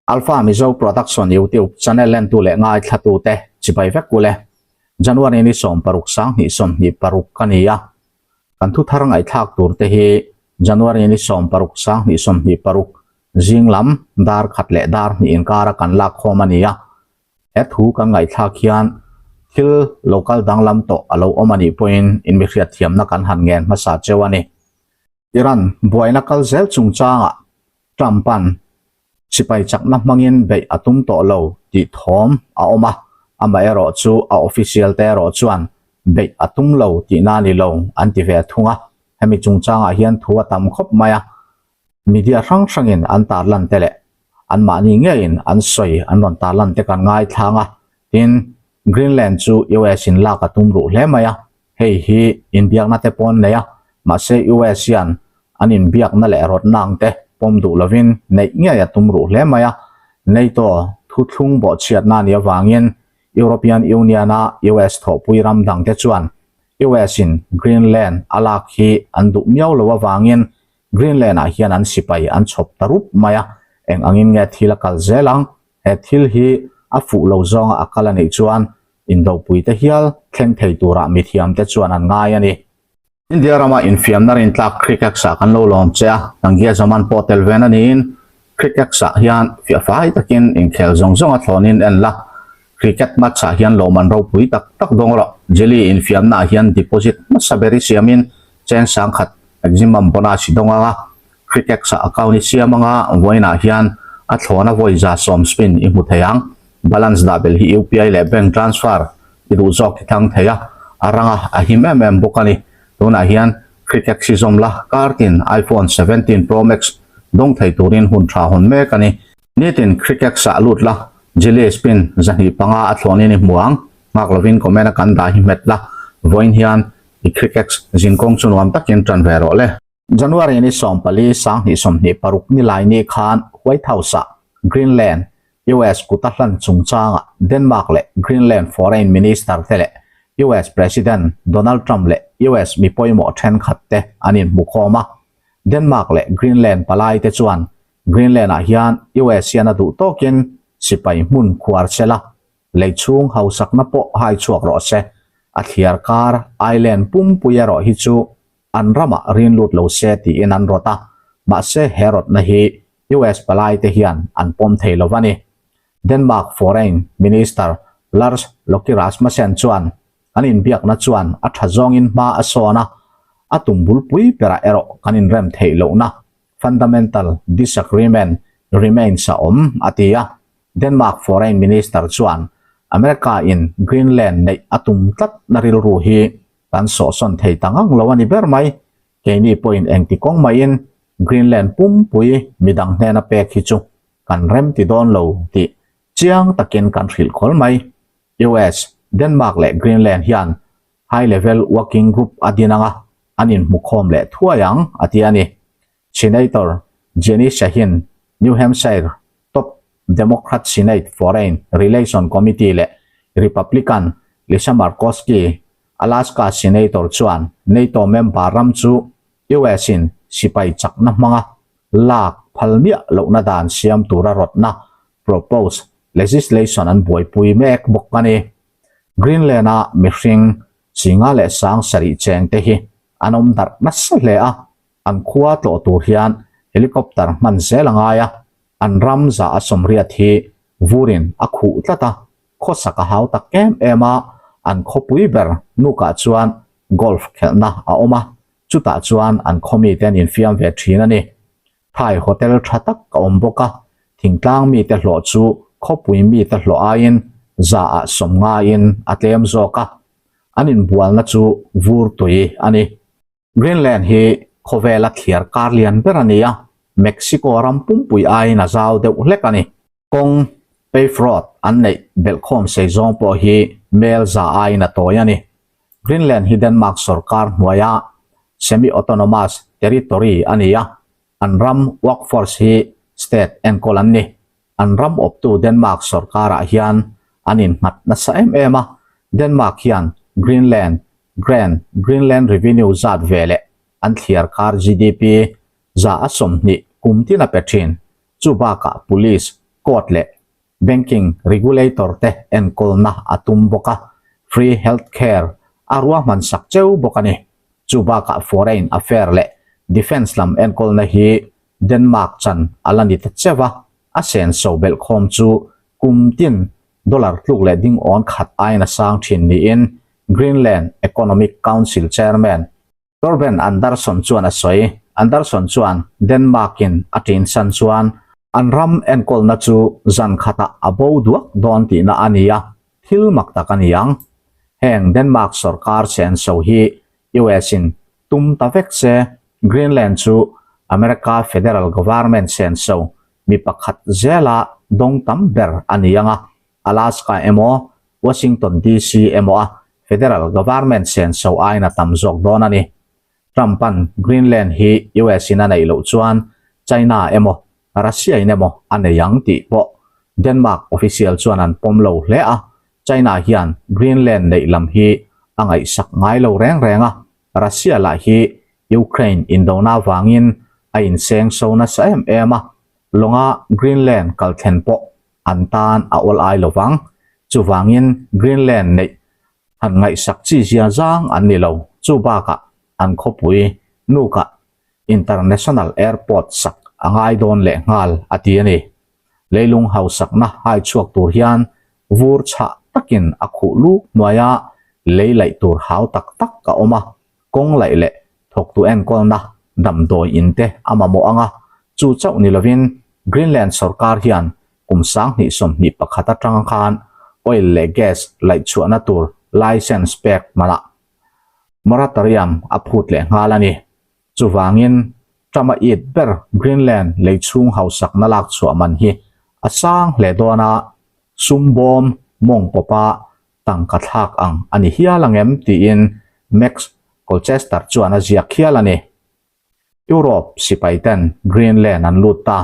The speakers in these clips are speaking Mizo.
Alpha Mizo Production YouTube channel lentu leh ngaithlatute chibai vek ule. January ni 16 2026 ka ni a. Kan thu thar ngaihthlak tur te hi January ni 16 2026 zing lam dar khat leh dar hnih inkara kan lak khawm a ni a. He thu kan ngaihthlak hian thil lo kal danglam tawh a lo awm a nih pawhin in mi hriatthiamna kan han ngen hmasa cheu a ni. Iran buaina kal zel chungchangah Trump-a'n sipai chakna hmangin beih a tum tawh lo tih thawm a awm a, amaherawh chu a official te erawh chuan beih a tum lo tihna a ni lo an ti ve thung a. Hemi chungchangah hian thu a tam khawp mai a, media hrang hrangin an tarlan te leh anmahni ngeiin an sawi an rawn tarlan te kan ngaithlang a, tin Greenland chu US in lak a tum ruh hle mai a. Hei hi inbiakna te pawh an nei a, mahse US hian an inbiakna leh rawtna ang te pawm duh lovin neih ngei a tum ruh hle mai a. NATO thuthlung bawhchhiatna a nih avangin European Union-a US thawhpui ram dang te chuan US in Greenland a lak hi an duh miau lo avangin Greenland-ah hian an sipai an chhawp ta rup mai a, eng angin nge thil a kal zel ang? He thil hi a fuh lo zawnga a kal a nih chuan Indopuite hial thleng thei turah mithiamte chuan an ngai a ni. India rama infiamna rintlak Crickex-ah kan lo lawm che a, Tangia Zaman pawh tel ven a niin Crickex-ah hian fiahfai takin inkhel zawng zawng a thlawnin en la. Cricket match-ah hian lawmman ropui tak tak dawng rawh. Jelly infiamnaah hian deposit hmasa ber i siamin cheng sangkhat maximum bonus i dawng ang a, Crickex-ah account i siam anga vawiinah hian a thlawna vawi 110 spin i hmu thei ang. Balance dah belh hi UPI leh bank transfer i duh zawk i thlang thei a, a rang a, a him em em bawk a ni. Tunah hian Crickex hi zawm la, kartin iPhone 17 Pro Max dawng thei turin hun tha hawn mek a ni. Nitin Crickex ah lut la, Jelly spin 205 a thlawnin i hmu ang. Nghak lovin comment a kan dah hi hmet la, vawiin hian i Crickex zinkawng chu nuam takin tan ve rawh le. January ni 14 2026 ni lai ni khan White House-ah Greenland, US kuta hlan chungchangah Denmark leh Greenland Foreign Minister te leh US President Donald Trump leh US mi pawimawh thenkhat te an inhmukhawm a. Denmark leh Greenland palai te chuan Greenland-ah hian US hian a duh tawkin sipai hmun khuar sela, lei chhung hausakna pawh hai chhuak rawh se, a thliar kar island pumpui erawh hi chu an ramah rin lut lo se tiin an rawt a, mahse he rawtna hi US palaite hian an pawm thei lo a ni. Denmark Foreign Minister Lars Lokke Rasmussen chuan kan inbiakna chuan a tha zawngin hma a sawn a, a tum bulpui berah erawh kan inrem theih lohna fundamental disagreement remains a awm, a ti a. Denmark Foreign Minister chuan America in Greenland neih a tum tlatna rilru hi Kan sawhsawn thei ta ngang lo a ni ber mai. Keini pawhin engti kawng maiin Greenland pumpui midang hnena pek hi chu kan rem ti dawn lo tih chiang takin kan hrilh khawl mai. US, Denmark leh Greenland hian High Level Working Group a din anga an inhmukhawm leh thuai ang a ti a ni. Senator Jenny Shaheen, New Hampshire top Democrat Senate Foreign Relation Committee leh Republican Lisa Murkowski, Alaska Senator chuan NATO member ram chu US in sipai chakna hmanga lak phal miah lohna dan siam tura rawtna propose legislation an buaipui mek bawk a ni. Greenland-a mihring singa leh sang sarih cheng te hi an awm darh nasa hle a, an khua tlawh tur hian helicopter hman zel a ngai a, an ram za a sawmriat hi vurin a khuh tlat a, khawsak a hau tak em em a, an khawpui ber Nukah chuan golf khelhna a awm a, chutah chuan an khaw mite an infiam ve thin a ni. Thai hotel tha tak a awm bawk a, thingtlang mite hlawh chu khawpui mite hlawh aiin za ah sawm ngaiin a tlem zawk a, an inbualna chu vur tui a ni. Greenland hi khawvela thliar kar lian ber a ni a, Mexico ram pumpui aiin a zau deuh hlek a ni. Kawng, paved road, an neih belhkhawm sei zawng pawh hi mel za aiin a tawi a ni. Greenland hi Denmark sorkar hnuaia semi-autonomous territory a ni a, an ram workforce hi state enkawl an ni. An ram awptu Denmark sorkarah hian an innghat nasa em em a, Denmark hian Greenland Grand Greenland Revenue zat ve leh an thliar kar GDP za a 20 kum tin a pe thin. Chu bakah police, Court leh Banking regulator te enkawlna a tum bawk a, free health care a ruahman sak cheu bawk a ni. Chu bakah foreign affair leh defence lam enkawlna hi Denmark chan a la ni ta cheu a, a senso belhkhawm chu kum tin dollar tluk leh ding awn khat aiin a sang thin niin Greenland Economic Council chairman Torben Andersson chuan a sawi. Andersson chuan Denmark-in a ṭinsan chuan an ram enkawlna chu zan khatah a bo duak dawn tihna a ni a, thil mak tak a ni ang. Heng Denmark sorkar senso hi US-in tum ta vek se, Greenland chu America federal government senso mi pakhat zela dawng tam ber a ni ang a, Alaska emaw Washington DC emaw a federal government senso aiin a tam zawk dawn a ni. Trump-a'n Greenland hi US-in a neih loh chuan China emaw Russia-in emaw a nei ang tih pawh Denmark official chuan an pawm lo hle a, China hian Greenland neih lam hi a ngaihsak ngai lo reng reng a, Russia lah hi Ukraine indona vangin a insengso nasa em em a, lawnga Greenland kal thlen pawh an tan a awl ai lo vang. Chuvangin Greenland neih han ngaihsak chi zia zang an ni lo. Chu bakah an khawpui Nuuk-ah International Airport sak a ngai dawn leh nghal a ti a ni. Leilung hausakna hai chhuak tur hian vur chhah takin a khuh luk hnuaia lei laih tur hau tak tak a awm a, kawng laih leh thawktu enkawlna damdawi in te a mamawh ang a, chu chauh ni lovin Greenland sorkar hian kum 2021 atang khan oil leh gas laih chhuahna tur licence pek hmanah moratorium a phut leh nghal a ni. Chuvangin Trump-a it ber Greenland lei chhung hausakna lak chhuah man hi a sang hle dawn a, sum bawm mawng pawpa tangka thlak ang a ni hial ang em tiin Max Colchester chuan a ziak hial a ni. Europe sipai ten Greenland an lut ta.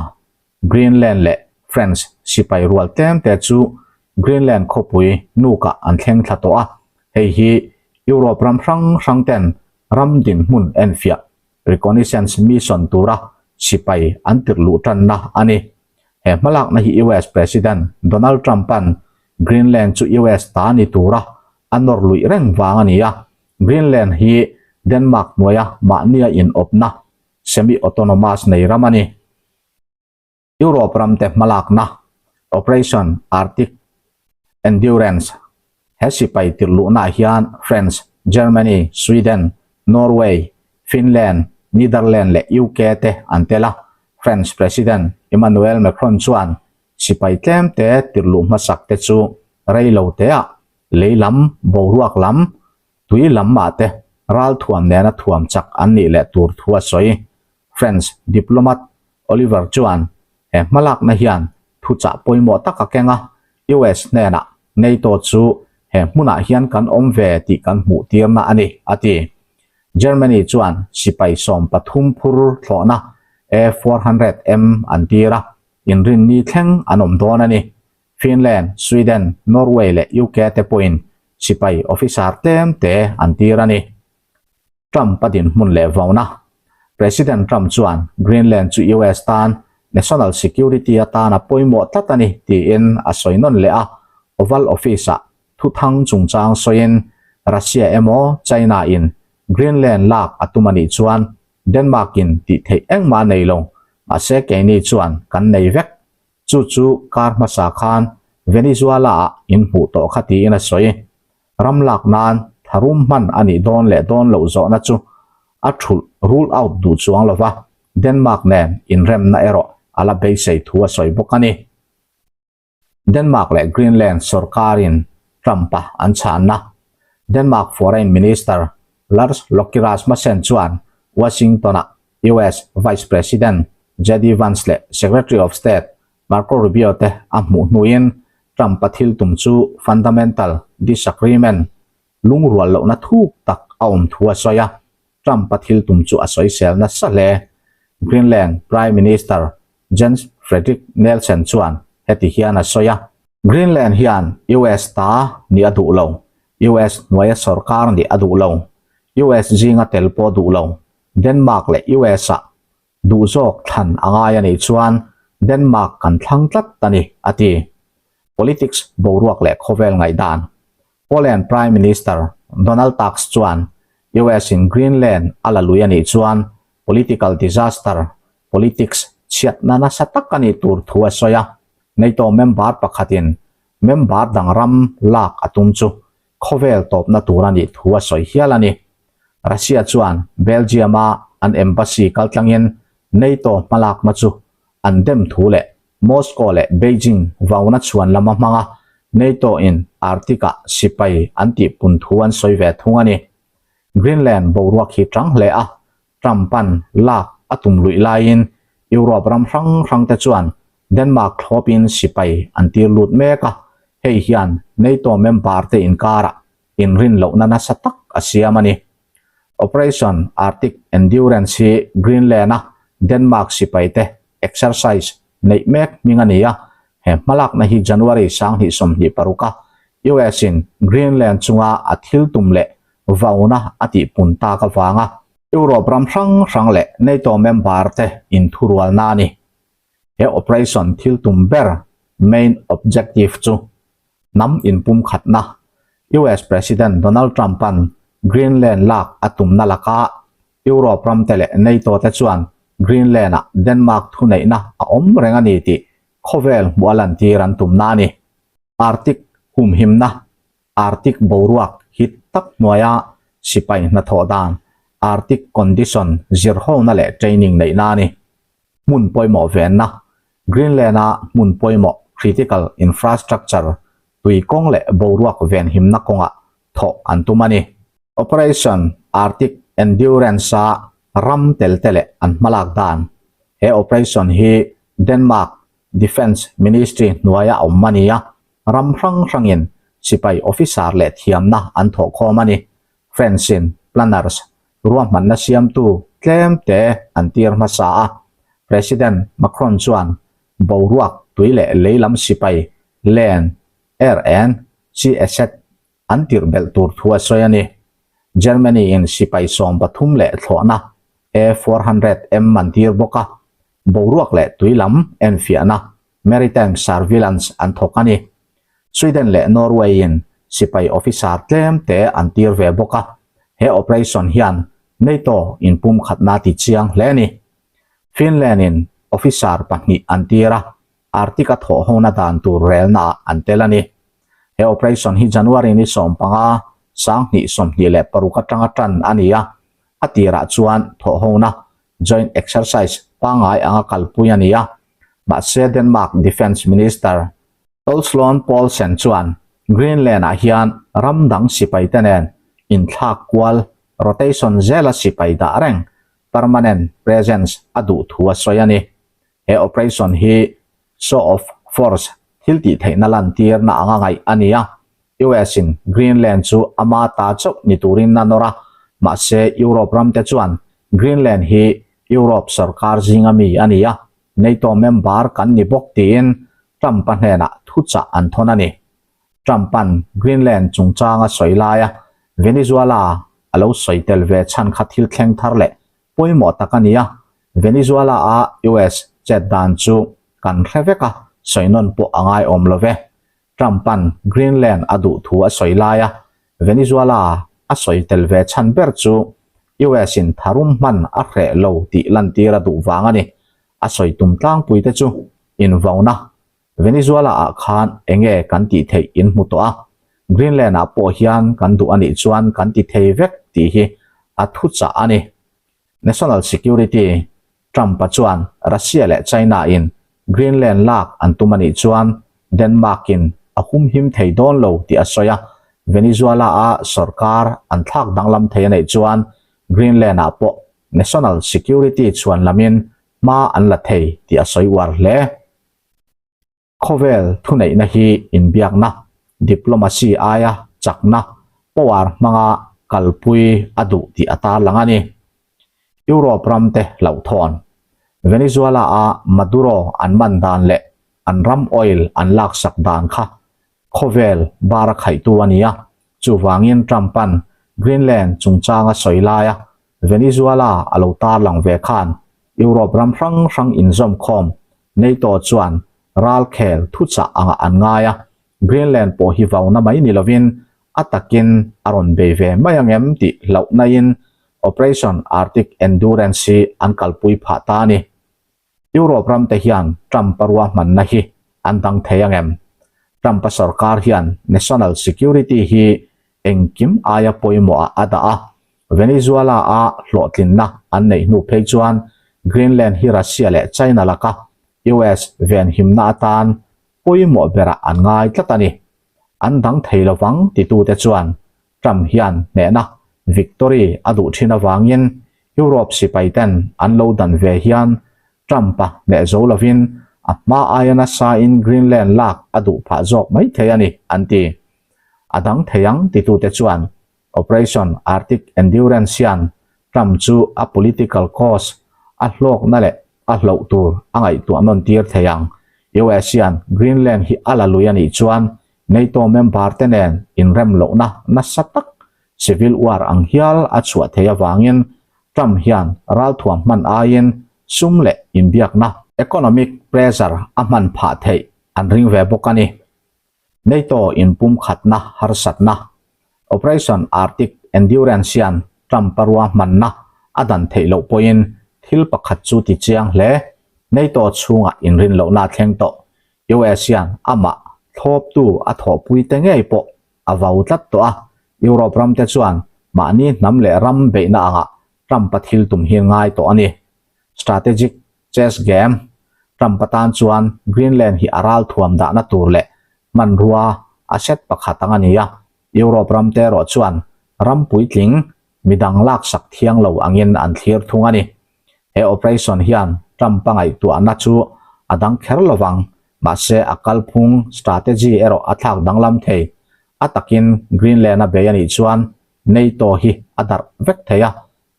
Greenland leh French sipai rual tlem te chu Greenland khawpui Nuuk-ah an thleng thla tawh a, hei hi Europe ram hrang hrang ten ram dinhmun enfiah reconnaissance mission tura sipai an tirh luh tanna a ni. He hmalakna hi US President Donald Trump-a'n Greenland chu US ta ni tura a nawr luih reng vang a ni a, Greenland hi Denmark hnuaia mahnia inawpna semi-autonomous nei ram a ni. Europe ramte hmalakna Operation Arctic Endurance he sipai tirh luhnaah hian France, Germany, Sweden, Norway, Finland, Netherlands leh UK te an tel a. French President Emmanuel Macron chuan sipai tlemte tirh luh hmasak te chu rei lo teah lei lam, boruak lam, tui lam mah te ralthuam nena thuam chak an nih leh tur thu a sawi. French diplomat Oliver chuan he hmalakna hian thuchah pawimawh tak a keng a, US hnenah NATO chu he hmunah hian kan awm ve tih kan hmuh tirna a ni, a ti. Germany chuan sipai 13 phur thlawhna A400M an tir a, inrinni thleng an awm dawn a ni. Finland, Sweden, Norway leh UK te pawhin sipai officer tlem te an tir a ni. Trump a dinhmun leh vauna. President Trump chuan Greenland chu US tan national security atan a pawimawh tlat a ni tiin a sawi nawn leh a, Oval Office-ah thuthang chungchang sawiin Russia emaw China-in Greenland lak a tum a nih chuan Denmark-in tih theih engmah a nei lo, mahse keini chuan kan nei vek. Chu chu kar hmasa khan Venezuela-ah inhmuh tawh kha tiin a sawi. Ram lak nan tharum hman a nih dawn leh dawn loh zawhna chu a thulh rule out duh chuang lo va, Denmark nen inremna erawh a la beisei thu a sawi bawk a ni. Denmark leh Greenland sorkarin Trump-a an chhanna Denmark Foreign Minister Lars Lokke Rasmussen chuan Washington-a US Vice President JD Vance leh Secretary of State Marco Rubio te a hmuh hnuin Trump-a thil tum chu fundamental disagreement, lungrual lohna thuk tak a awm thu a sawi a, Trump-a thil tum chu a sawisel nasa hle. Greenland Prime Minister Jens Frederik Nielsen chuan heti hian a sawi a, Greenland hian US ta nih a duh lo, US hnuaia sorkar nih a duh lo, US zinga tel pawh duh lo, Denmark leh US-ah Duh zawk thlan a ngai a nih chuan Denmark kan thlang tlat a ni, a ti. Politics boruak leh khawvel ngaihdan. Poland Prime Minister Donald Tusk chuan US in Greenland a la lui a nih chuan political disaster, politics chhiatna nasa tak a nih tur thu a sawi a. NATO member pakhatin member dang ram lak a tum chu khawvel tawpna tur a nih thu a sawi hial a ni. Russia chuan Belgium-a an embassy kaltlangin NATO hmalakna chu an dem thu leh Moscow leh Beijing vauna chhuan lama hmanga NATO-in Arctic-ah sipai an tihpun thu an sawi ve thung a ni. Greenland boruak hi tang hle a, Trump-a'n lak a tum luih laiin Europe ram hrang hrangte chuan Denmark thlawpin sipai an tir lut mek a, hei hian NATO member-te inkarah inrin lohna nasa tak a siam a ni. Operation Arctic Endurance hi Greenland-a Denmark sipaite exercise neih mek hming a ni a, he hmalakna hi January 2026-a US-in Greenland chunga a thil tum leh vauna a tihpun tak avanga Europe ram hrang hrang leh NATO member te inthurualna a ni. He operation thil tum ber, main objective, chu hnam inpumkhatna, US President Donald Trump-a'n Greenland lak a tumna lakah Europe ram te leh NATO te chuan Greenland-ah Denmark thuneihna a awm reng a ni tih khawvel hmuh a lantir an tumna a ni. Arctic humhimna Arctic boruak hit tak hnuaia sipai hnathawh dan, Arctic condition zirhona leh training neihna a ni. Hmun pawimawh venna, Greenland-a hmun pawimawh critical infrastructure tui kawng leh boruak venhimna kawngah thawh an tum a ni. Operation Arctic Endurance-a ram tel te leh an hmalak dan, He operation hi Denmark Defence Ministry hnuaia awm a ni a, ram hrang hrangin sipai officer leh thiamna an thawh khawm a ni. French-in planners ruahmanna siamtu tlem te an tir hmasa a, President Macron chuan boruak tui leh lei lam sipai land, air and sea asset an tirh belh tur thu a sawi a ni. Germany-in sipai 13 leh thlawhna A400M an tir bawk a, boruak leh tui lam enfiahna maritime surveillance an thawk a ni. Sweden leh Norway-in sipai officer tlem te an tir ve bawk a, he operation hian NATO inpumkhatna ti chiang hle a ni. Finland-in officer pahnih an tir a, Arctic-a thawhhona dan tur relnaah an tel a ni. He operation hi January ni 15, 2026 atanga tan a ni a, a tirah chuan thawhhona, joint exercise, pangngai anga kalpui a ni a. Mahse Denmark Defence Minister Troels Lund Poulsen chuan Greenland-ah hian ram dang sipaite nen inthlak kual, rotation, zela sipai dah reng, permanent presence, a duh thu a sawi a ni. He operation hi show of force thil tih theihna lantirna anga ngaih a ni a, US in Greenland chu ama ta chauh ni turin a nawr a, mahse Europe ramte chuan Greenland hi Europe sorkar zinga mi a ni a, NATO member kan ni bawk tiin Trump-a hnenah thuchah an thawn a ni. Trump-a'n Greenland chungchanga sawi laia Venezuela a lo sawi tel ve chhan kha thil thleng thar leh pawimawh tak a ni a, Venezuela-a US chet dan chu kan hre vek a, sawi nawn pawh a ngai awm lo ve. Trump-a'n Greenland a duh thu a sawi lai a, Venezuela a sawi tel ve chhan ber chu US-in tharum hman a hreh lo tih lantir a duh vang a ni. A sawi tum tlangpui te chu invauna Venezuela-ah khan enge kan tih theih in hmu tawh a, Greenland-ah pawh hian kan duh a nih chuan kan ti thei vek tih hi a thuchah a ni. National Security, Trump-a chuan Russia leh China-in Greenland lak an tum a nih chuan Denmark-in a humhim thei dawn lo tih a sawi a, Venezuela-a sorkar an thlak danglam thei a neih chuan Greenland-ah pawh National Security chhuan lamin hma an la thei tih a sawi uar hle. Khawvel thuneihna hi inbiakna, diplomacy, aia chakna, power, hmanga kalpui a duh tih a tarlang a ni. Europe ramte hlauhthawn, Venezuela-a Maduro an man dan leh an ram oil an laksak dan kha khawvel bar a khaihtu a ni a, chuvangin Trump-a'n Greenland chungchanga sawi laia Venezuela a lo tarlang ve khan Europe ram hrang hrang inzawmkhawm. NATO chuan ralkhel thuchah angah an ngai a, Greenland pawh hi vauna mai ni lovin a takin a rawn bei ve mai ang em tih hlauhnain Operation Arctic Endurance hi an kalpui phah ta a ni. Europe ramte hian Trump-a ruahmanna hi an dang thei ang em? Trump-a sorkar hian national security hi engkim aia pawimawhah a dah a, Venezuela-a hlawhtlinna an neih hnu phei chuan Greenland hi Russia leh China laka US venhimna atan pawimawh berah an ngai tlat a ni. An dang thei lovang titute chuan Trump hian hnehna, victory, a duh thin avangin Europe sipaiten an lo dan ve hian Trump-a hneh zo lovin a hma aia nasain Greenland lak a duh phah zawk mai thei a ni, an ti. A dang thei ang titute chuan Operation Arctic Endurance hian Trump chu a political cause a hlawkna leh a hloh tur a ngaihtuah nawn tir thei ang. US hian Greenland hi a la lui a nih chuan NATO member te nen inrem lohna nasa tak civil war ang hial a chhuah thei avangin Trump hian ralthuam hman aiin sum leh inbiakna, economic pressure, a hman phah theih an ring ve bawk a ni. NATO inpumkhatna harsatna, Operation Arctic Endurance hian Trump-a ruahmanna a dan theih loh pawhin thil pakhat chu ti chiang hle. NATO chhungah inrin lohna a thleng tawh. US hian amah thlawptu a thawhpuite ngei pawh a vau tlat tawh a, Europe ramte chuan mahni hnam leh ram beihna angah Trump-a thil tum hi ngai tawh a ni. Strategic Chess game, Trump atan chuan Greenland hi a ralthuam dahna tur leh hmanrua a set pakhat ang a ni a, Europe ramte erawh chuan ram puitling midang laksak thiang lo angin an thlir thung a ni. He operation hian Trump-a ngaihtuahna chu a dang kher lovang, mahse a kalphung, strategy, erawh a thlak danglam thei. A takin Greenland a bei a nih chuan NATO hi a darh vek thei a,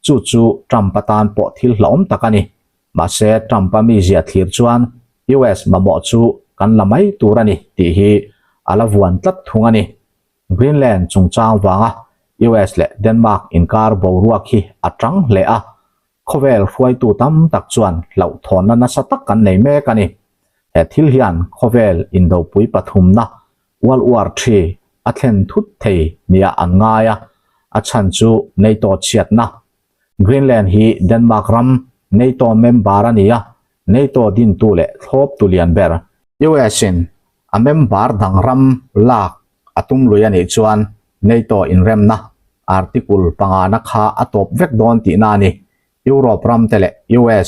Chu chu Trump-a tan pawh thil hlauhawm tak a ni. Mahse, Trump-a mizia thlir chuan US mamawh chu kan la mai tur a ni tih hi a la vuan tlat thung a ni. Greenland chungchang vanga US leh Denmark inkar boruak hi a tang hle a, khawvel hruaitu tam tak chuan hlauhthawnna nasa tak kan nei mek a ni. He thil hian khawvel indopui pathumna World War ii a thlen thut thei nia an ngai a, a chhan chu NATO chhiatna. Greenland hi Denmark ram NATO member a ni a, NATO dintu leh thlawptu lian ber. US in a member dang ram lak a tum lui a nih chuan NATO inremna article pangana kha a tawp vek dawn tihna a ni. Europe ram te leh US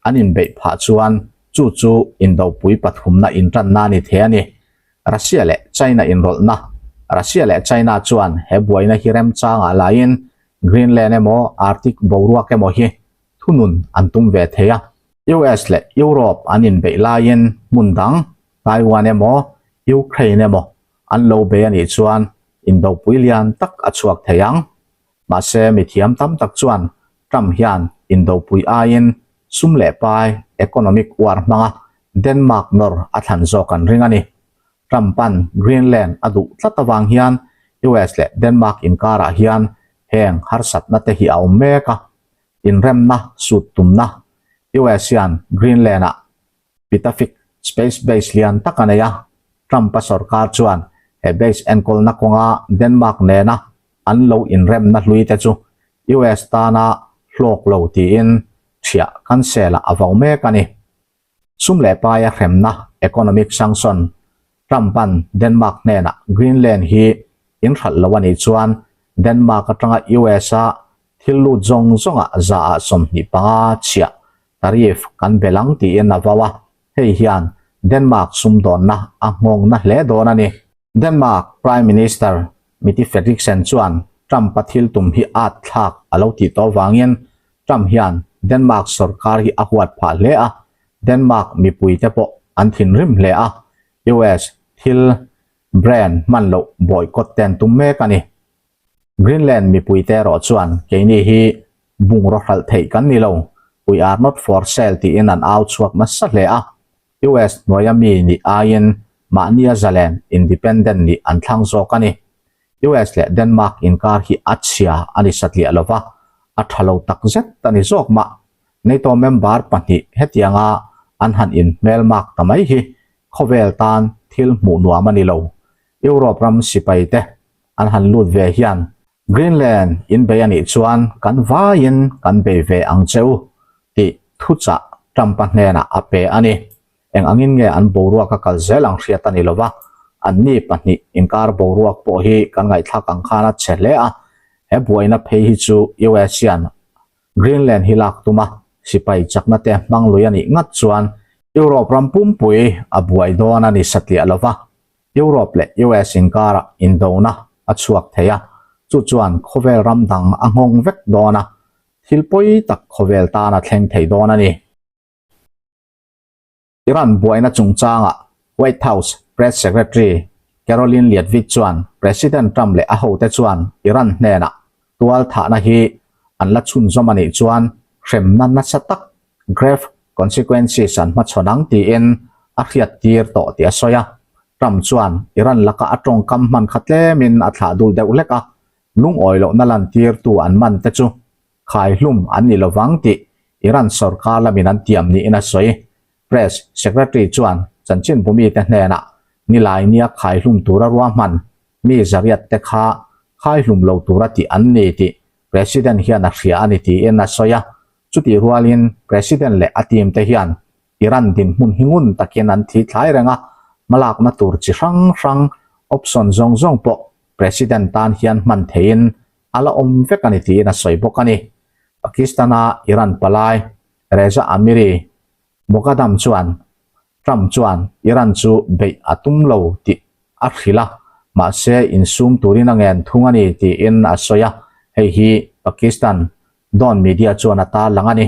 an inbeih phah chuan chu chu indopui pathumna intanna a ni thei a ni. Russia leh China inrawlhna Russia leh China chuan he buaina hi remchangah laiin Greenland emaw Arctic boruak emaw hi thunun an tum ve thei a. US leh Europe an inbeih laiin hmun dang Taiwan emaw Ukraine emaw an lo bei a nih chuan indopui lian tak a chhuak thei ang. Mahse mithiam tam tak chuan Trump hian indopui aiin sum leh pai, economic war, hmanga Denmark nawr a thlan zawk an ring a ni. Trump-a'n Greenland a duh tlat avang hian US leh Denmark inkarah hian heng harsatna te hi a awm mek a, inremna sut tumna US hian Greenland-ah Pitafik Space Base lian tak a nei a, Trump-a sorkar chuan he base enkawlna kawnga Denmark nena an lo inremna hlui te chu US tana hlawk lo tiin ṭhiah cancel-ah a vau mek a ni. Sum leh paia hremna, economic sanction, Trump-a'n Denmark hnenah Greenland hi inhralh lo a nih chuan Denmark atanga US-a thil lut zawng zawngah zaah 25 chhiah tariff kan bel ang tiin a vau a, hei hian Denmark sumdawnna a nghawng na hle dawn a ni. Denmark Prime Minister Mette Frederiksen chuan Trump-a thil tum hi at thlak a lo tih tawh vangin Trump hian Denmark sorkar hi a huat phah hle a, Denmark mipuite pawh an thinrim hle a, US thil brand hman loh boycott te an tum mek a ni. Greenland mipuite erawh chuan keini hi bungraw hralh theih kan ni lo, we are not for sale tiin an au chhuak nasa hle a, US hnuaia mi nih aiin mahnia zalen, independent, nih an thlang zawk a ni. US leh Denmark inkar hi a chhia a ni satliah lo va, a tha lo takzet a ni zawk mah. NATO member pahnih hetianga an han inhmelmak ta mai hi khawvel tan thil hmuh nuam a ni lo. Europe ram sipai te an han lut ve hian Greenland in bei a nih chuan kan vaiin kan bei ve ang che u tih thuchah Trump-a hnenah a pe a ni. Eng angin nge an boruak a kal zel ang hriat a ni lova, anni pahnih inkar boruak pawh hi kan ngaihthlak ang khan a chhe hle a, he buaina phei hi chu US hian Greenland hi lak tum a, sipai chakna te hmang lui a nih ngat chuan Europe ram pumpui a buai dawn a ni satliah lova, Europe leh US inkarah indona a chhuak thei a, chu chuan khawvel ram dang a nghawng vek dawn a, thil pawi tak khawvel tan a thleng thei dawn a ni. Iran buaina chungchangah White House Press Secretary Karoline Leavitt chuan President Trump leh a hote chuan Iran hnenah tual thahna hi an la chhunzawm a nih chuan hremna nasa tak, grave consequences, an hmachhawn ang tiin a hriattir tawh tih a sawi a. Trump chuan Iran laka a tawngkam hman kha tlemin a thlah dul deuh hlek a, lungawi lohna lantirtu an man te chu Khaihlum an ni lovang tih Iran sorkar lamin an tiam niin a sawi. Press Secretary chuan chanchinbumite hnenah nilai nia khaihlum tura ruahman mi zariat te kha khaihlum lo tura tih an ni tih President hian a hria a ni tiin a sawi a. Chutih rualin President leh a team te hian Iran dinhmun hi ngun takin an thi thlai reng a, hmalakna tur chi hrang hrang option zawng zawng pawh President tan hian hman theiin a la awm vek a ni tiin a sawi bawk a ni. Pakistan-a Iran palai Reza Amiri Moghadam chuan Trump chuan Iran chu beih a tum lo tih a hrilh a, mahse insum turin a ngen thung a ni tiin a sawi a, hei hi Pakistan Dawn media chuan a tarlang a ni.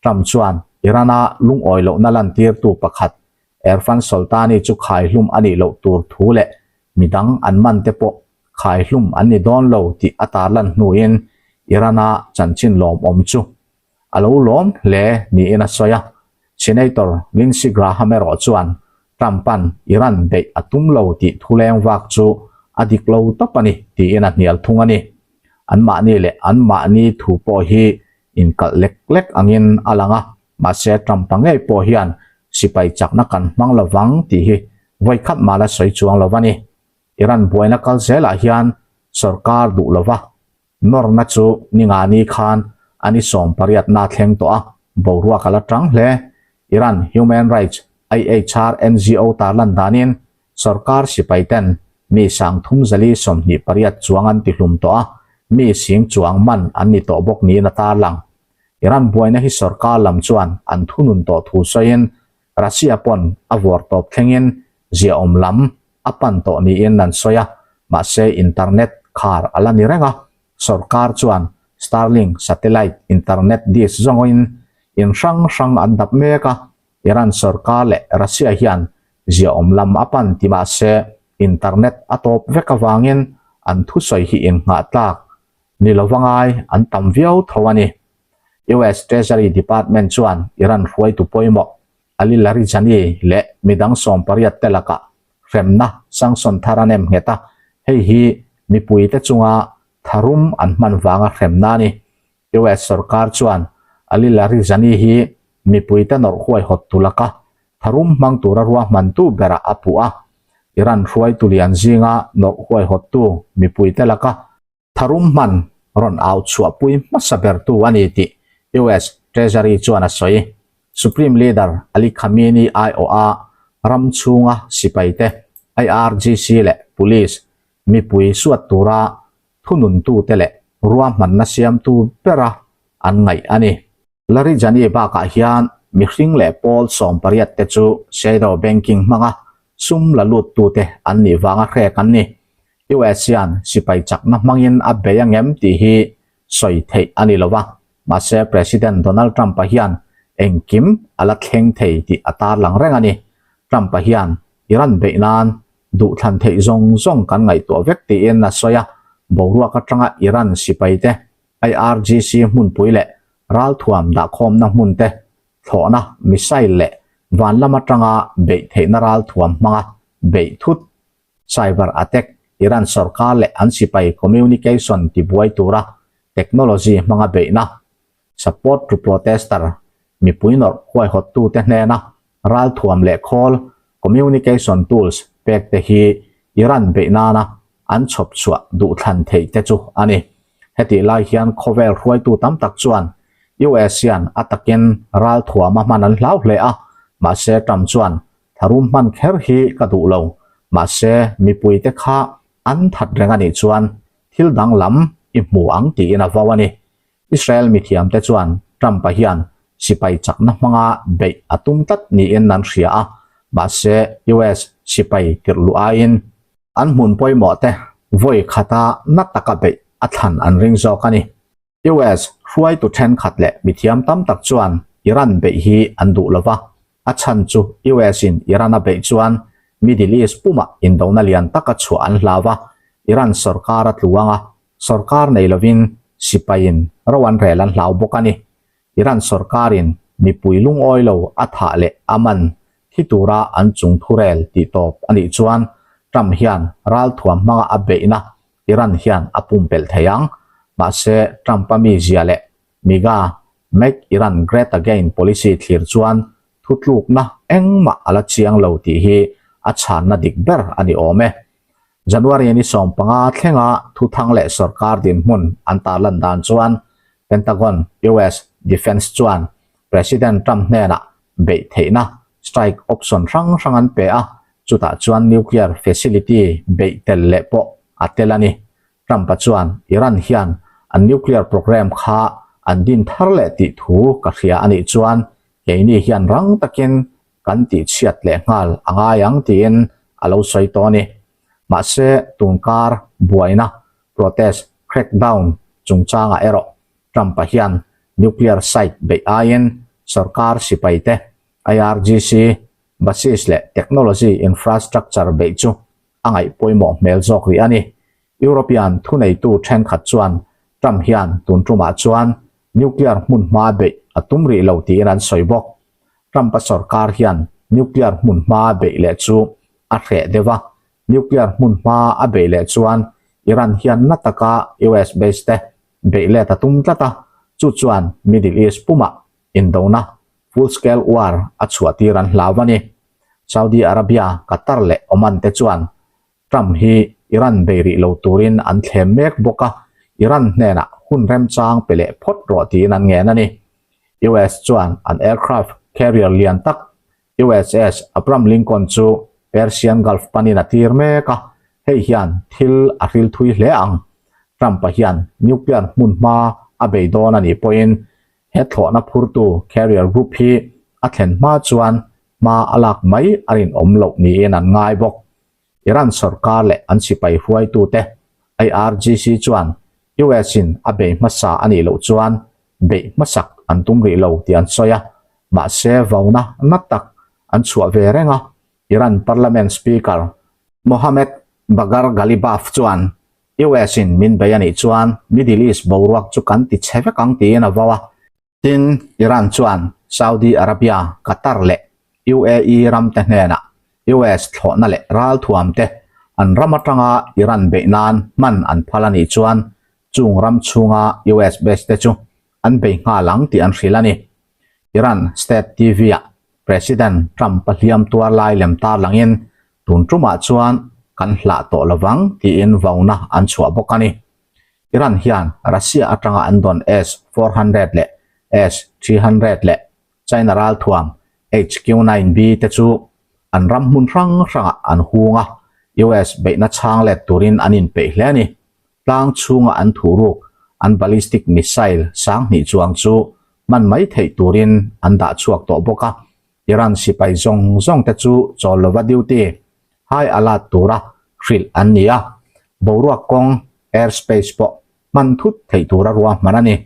Trump chuan Iran-a lungawi lohna lantirtu pakhat Erfan Soltani chu khaihlum a nih loh tur thu leh midang an man te pawh khaihlum an ni dawn lo tih a tarlan hnuin Iran-a chanchin lawmawm chu a lo lawm hle niin a sawi a. Senator Lindsey Graham erawh chuan Trump-a'n Iran beih a tum lo tih thuleng vak chu a dik lo tawp a ni tiin a hnial thung a ni. Anmahni leh anmahni thu pawh hi inkalh lek lek angin a lang a, mahse Trump-a ngei pawh hian sipai chakna kan hmang lovang tih hi vawikhat mah la sawi chuang lo a ni. Iran buaina kal zelah hian sorkar duh lova nawrna chu ningani khan a ni 18 na thleng tawh a, boruak a la tang hle. Iran Human Rights, IHR, NGO tarlan danin sorkar sipai ten mi 3428 chuang an tihlum tawh a, mi sing chuang man an ni tawh bawk niin a tarlang. Iran buaina hi sorkar lam chuan an thunun tawh thu sawiin Russia pawn a vawr tawp thlengin ziaawm lam a pan tawh niin an sawi a, mahse internet khar a la ni reng a, sorkar chuan Starlink satellite internet dish zawngin in hrang hrang an dap mek a, Iran sorkar leh Russia hian ziaawm lam a pan ti mahse internet a tawp vek avangin an thusawi hi innghah tlak ni lova ngai an tam viau tho a ni. US Treasury Department chuan Iran hruaitu pawimawh Ali Larijani leh midang 18 te lakah hremna sanction thar a nem nghet a, hei hi mipuite chunga tharum an hman vanga hremna a ni. US sorkar chuan Ali Larijani hi mipuite nawrh huaihawttu laka tharum hmang tura ruahmantu berah a puh a, Iran hruaitu lian zinga nawrh huaihawttu mipuite laka Tharum hman rawn au chhuahpui hmasa bertu a ni tih US Treasury chuan a sawi. Supreme Leader Ali Khamenei aiawha ram chhunga sipaite, IRGC leh police mipui suat tura thununtute leh ruahmanna siamtu bera an ngaih a ni. Larijani bakah hian mihring leh pawl 18 te chu shadow banking hmanga sum la luttute an nih vanga hrek an ni. US hian sipai chakna hmangin a bei angem tih hi sawi theih a ni lo va, mahse President Donald Trump-a hian engkim a la thleng thei tih a tarlang reng a ni. Trump-a hian Iran beih nan duhthlan theih zawng zawng kan ngaihtuah vek tiin a sawi a, boruak atanga Iran sipaite IRGC hmunpui leh ralthuam dahkhawmna hmun te, thlawhna, missile leh van lam atanga beih theihna ralthuam hmanga beih thut, cyber attack, Iran sorkar leh an sipai communication tibuai tura technology hmanga beihna, support to protester, mipui nawrh huaihawttute hnena. Ralthuam leh khawl, communication tools, pek te hi Iran beih nana an chhawp chhuah duhthlan theih te chu a ni. Hetih lai hian khawvel hruaitu tam tak chuan US hian a takin ralthuam a hman an hlau hle a, mahse Trump chuan tharum hman kher hi ka duh lo, mahse mipuite kha an that reng a nih chuan thil danglam i hmu ang tiin a vau a ni. Israel mithiamte chuan Trump-a hian sipai chakna hmanga beih a tum tlat niin an hria a, mahse US sipai tirh luh aiin an hmun pawimawh te vawi khata na taka beih a thlan an ring zawk a ni. US hruaitu thenkhat leh mithiam tam tak chuan Iran beih hi an duh lo va, a chhan chu US-in Iran a beih chuan Middle East pumah indona lian taka chhuah an hlau va, Iran sorkar a tlu ang a, Sorkar nei lovin sipaiin ro an rel an hlau bawk a ni. Iran sorkarin mipui lungawi lo a thah leh a man thi tura an chung thurel tih tawp a nih chuan Trump hian ralthuam hmanga a beihna Iran hian a pumpelh thei ang. Mahse Trump-a mizia leh MIGA, Make Iran Great Again, policy thlir chuan thutlukna engmah a la chiang lo tih hi a chhanna dik ber a ni awm e. January ni 15 thlenga thuthang leh sorkar dinhmun an tarlan dan chuan Pentagon, US Defence chuan President Trump hnenah beih theihna strike option hrang hrang an pe a, chutah chuan nuclear facility beih tel leh pawh a tel a ni. Trump-a chuan Iran hian an nuclear program kha an din thar leh tih thu ka hria a nih chuan keini hian rang takin kan tihchhiat leh nghal a ngai ang tiin a lo sawi tawh a ni. Mahse, tunkar buaina, protest, crackdown chungchangah erawh Trump-a hian nuclear site beih aiin sorkar sipaite, IRGC, basis leh technology infrastructure beih chu a ngaih pawimawh hmel zawk rih a ni. European thuneitu thenkhat chuan Trump hian tun tumah chuan nuclear hmunhma beih a tum rih lo tiin an sawi bawk. Trump-a sorkar hian nuclear hmunhma a beih leh chu a hreh deuh a, nuclear hmunhma a beih leh chuan Iran hian na taka US base te beih let a tum tlat a, chu chuan Middle East pumah indona, full scale war, a chhuahtir an hlau a ni. Saudi Arabia, Qatar leh Oman te chuan Trump hi Iran bei rih lo turin an thlem mek bawk a, Iran hnenah hun remchang pe leh phawt rawh tiin an ngen a ni. US chuan an aircraft carrier lian tak USS Abraham Lincoln chu Persian Gulf panin a tir mek a, hei hian thil a hril thui hle ang. Trump-a hian nuclear hmunhma a bei dawn a nih pawhin he thlawhna phurtu carrier group hi a thlen hma chuan hma a lak mai a rinawm loh niin an ngai bawk. Iran sorkar leh an sipai hruaitute IRGC chuan US-in a bei hmasa a nih loh chuan beih hmasak an tum rih lo tih an sawi a, mahse vauna na tak an chhuah ve reng a, Iran Parliament Speaker Mohammad Bagher Ghalibaf chuan US-in min bei a nih chuan Middle East boruak chu kan ti chhe vek ang tiin a vau a. Tin, Iran chuan Saudi Arabia, Qatar leh UAE ramte hnenah US thlawhna leh ralthuamte an ram atanga Iran beih nan hman an phal a nih chuan chung ram chhunga US base te chu an bei nghal ang tih an hrilh a ni. Iran State TV-ah President Trump-a hliam tuar lai lem tarlangin tun tumah chuan kan hlah tawh lovang tiin vauna an chhuah bawk a ni. Iran hian Russia atanga an dawn S 400 leh S 300 leh China ralthuam HQ 9 B te chu an ram hmun hrang hrangah an hung a, US beihna chhang let turin an inpeih hle a ni. Tlang chhunga an thuhruk an ballistic missile 2000 chuang chu hman mai theih turin an dah chhuak tawh bawk a, Iran sipai zawng zawng te chu chawl lova duty high alert tura hrilh an ni a, boruak kawng, air space, pawh hman thut theih tura ruahman a ni.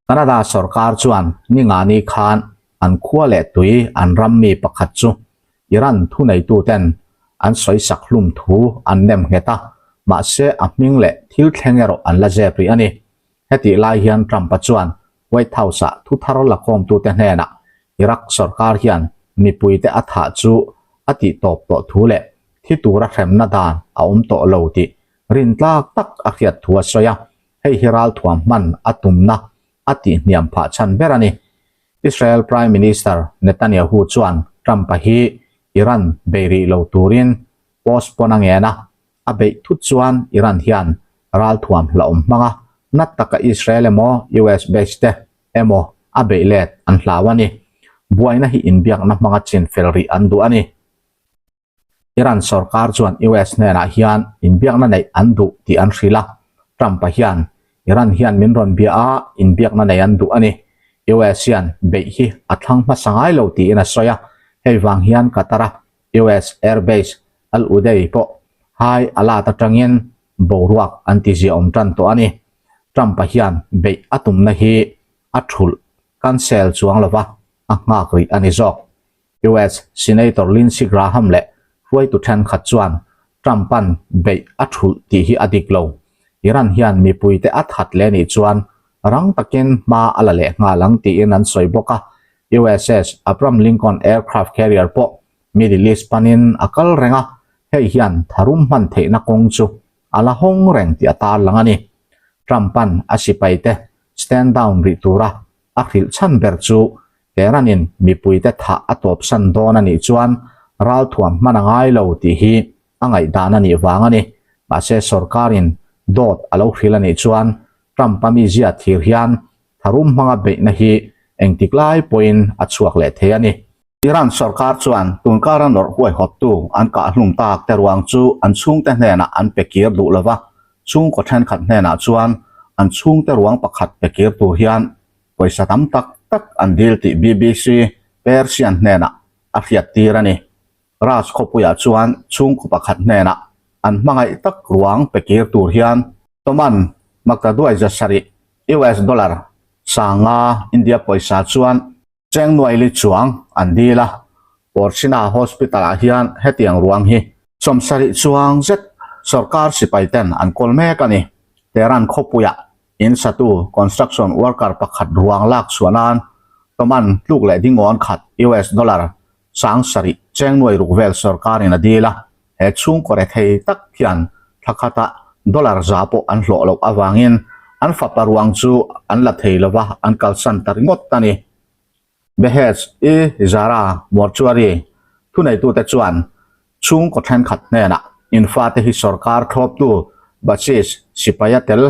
Canada sorkar chuan ningani khan an khua leh tui an ram mi pakhat chu Iran thuneituten an sawisak hlum thu an nem nghet a, mahse a hming leh thil thleng erawh an la zep rih a ni. Hetih lai hian Trump-a chuan White House-ah thuthar lakhawmtute hnenah Iraq sorkar hian mipuite a thah chu a tihtawp tawh thu leh thi tura hremna dan a awm tawh lo tih rintlak tak a hriat thu a sawi a, hei hi ralthuam hman a tumna a tihhniam phah chhan ber a ni. Israel Prime Minister Netanyahu chuan Trump-a hi Iran bei rih lo turin postpone a ngen a, a beih thut chuan Iran hian ralthuam hlauhawm hmanga nat taka Israel emaw US base te emaw a beih let an hlau a ni. Buaina hi inbiakna hmanga chin fel rih an duh a ni. Iran sorkar chuan US hnenah hian inbiakna neih an duh tih an hrilh a, Trump-a hian Iran hian min rawn bia a, inbiakna neih an duh a ni. US hian beih hi a thlang hmasa ngai lo tiin a sawi a, hei vang hian Qatar-a US Air Base Al Udeid pawh high alert atangin boruak an ti ziaawm tan tawh a ni. Trump-a hian beih a tumna hi a thulh cancel chuang lova a nghak rih a ni zawk. US Senator Lindsey Graham leh hruaitu thenkhat chuan Trump-a'n beih a thulh tih hi a dik lo. Iran hian mipuite a that leh nih chuan rang takin hma a la leh nghal ang tiin an sawi bawk a. USS Abraham Lincoln aircraft carrier pawh Middle East panin a kal reng a, hei hian tharum hman theihna kawng chu a la hawng reng tih a tarlang a ni. Trump-a'n a sipaite stand down rih tura a hrilh chhan ber chu Tehran-in mipuite thah a tawpsan dawn a nih chuan ralthuam hman a ngai lo tih hi a ngaihdan a nih vang a ni. Mahse sorkarin dawt a lo hrilh a nih chuan Trump-a mizia thir hian tharum hmanga beihna hi engtik lai pawhin a chhuak leh thei a ni. Iran sorkar chuan tunkara nawrh huaihawttu an kahhlum tak te ruang chu an chhungte hnenah an pe kir duh lo va, chhungkaw thenkhat hnenah chuan an chhungte ruang pakhat pe kir tur hian pawisa tam tak tak an dil tih BBC Persian hnenah a hriattir a ni. Ras khawpuiah chuan chhungkaw pakhat hnenah an hmangaih tak ruang pe kir tur hian Toman Maktaduai zasarih US dollar sanga India pawisa chuan Cheng Nuaili chuang an dil a, Porsina Hospital-ah hian hetiang ruang hi sawmsarih chuang zet sorkar sipai ten an kawl mek a ni. Tehran khawpuiah in satu construction worker pakhat ruang lak chhuah nan Toman tluk leh dingawn khat US dollar 7,000 cheng nuai ruk vel sorkarin a dil a, he chhungkaw rethei tak hian thla khatah dollar za pawh an hlawh loh avangin an fapa ruang chu an la thei lova an kalsan ta ringawt a ni. Behej-i Zara Mortuary thuneitute chuan chhungkaw thenkhat hnenah infate hi sorkar thlawptu Basij sipaia tel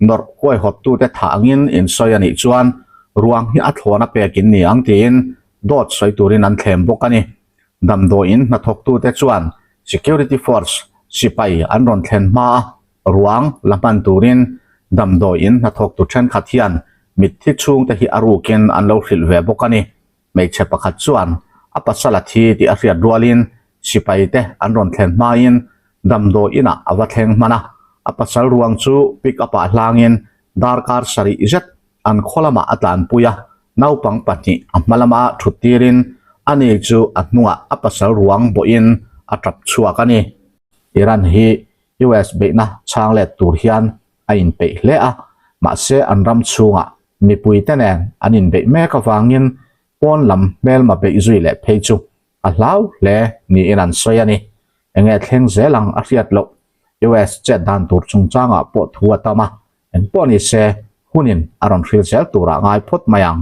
nawrh huaihawttute thah angin insawi a nih chuan ruang hi a thlawn a pek in ni ang tiin dawt sawi turin an thlem bawk a ni. Damdawiin hnathawktute chuan security force sipai an rawn thlen hma a, ruang la hman turin damdawiin hnathawktu thenkhat hian mitthi chhungte hi a rukin an lo hrilh ve bawk a ni. Hmeichhe pakhat chuan a pasal a thi tih a hriat rualin sipaite an rawn thlen hmain damdawi inah a va thleng hman a, a pasal ruang chu pick up ah hlangin darkar sarih zet an khaw lamah a tlanpui a, naupang pahnih a hma lama thut tirin ani chu a hnungah a pasal ruang bawhin a tap chhuak a ni. Iran hi US beihna chhang let tur hian a inpeih hle a, mahse an ram chhungah mipuite nen an inbeih mek avangin pawn lam hmelma beih zui leh phei chu a hlau hle niin an sawi a ni. Enge thleng zel ang a hriat loh US chet dan tur chungchangah pawh thu a tam a, engpawh ni se hunin a rawn hril zel turah ngai phawt mai ang.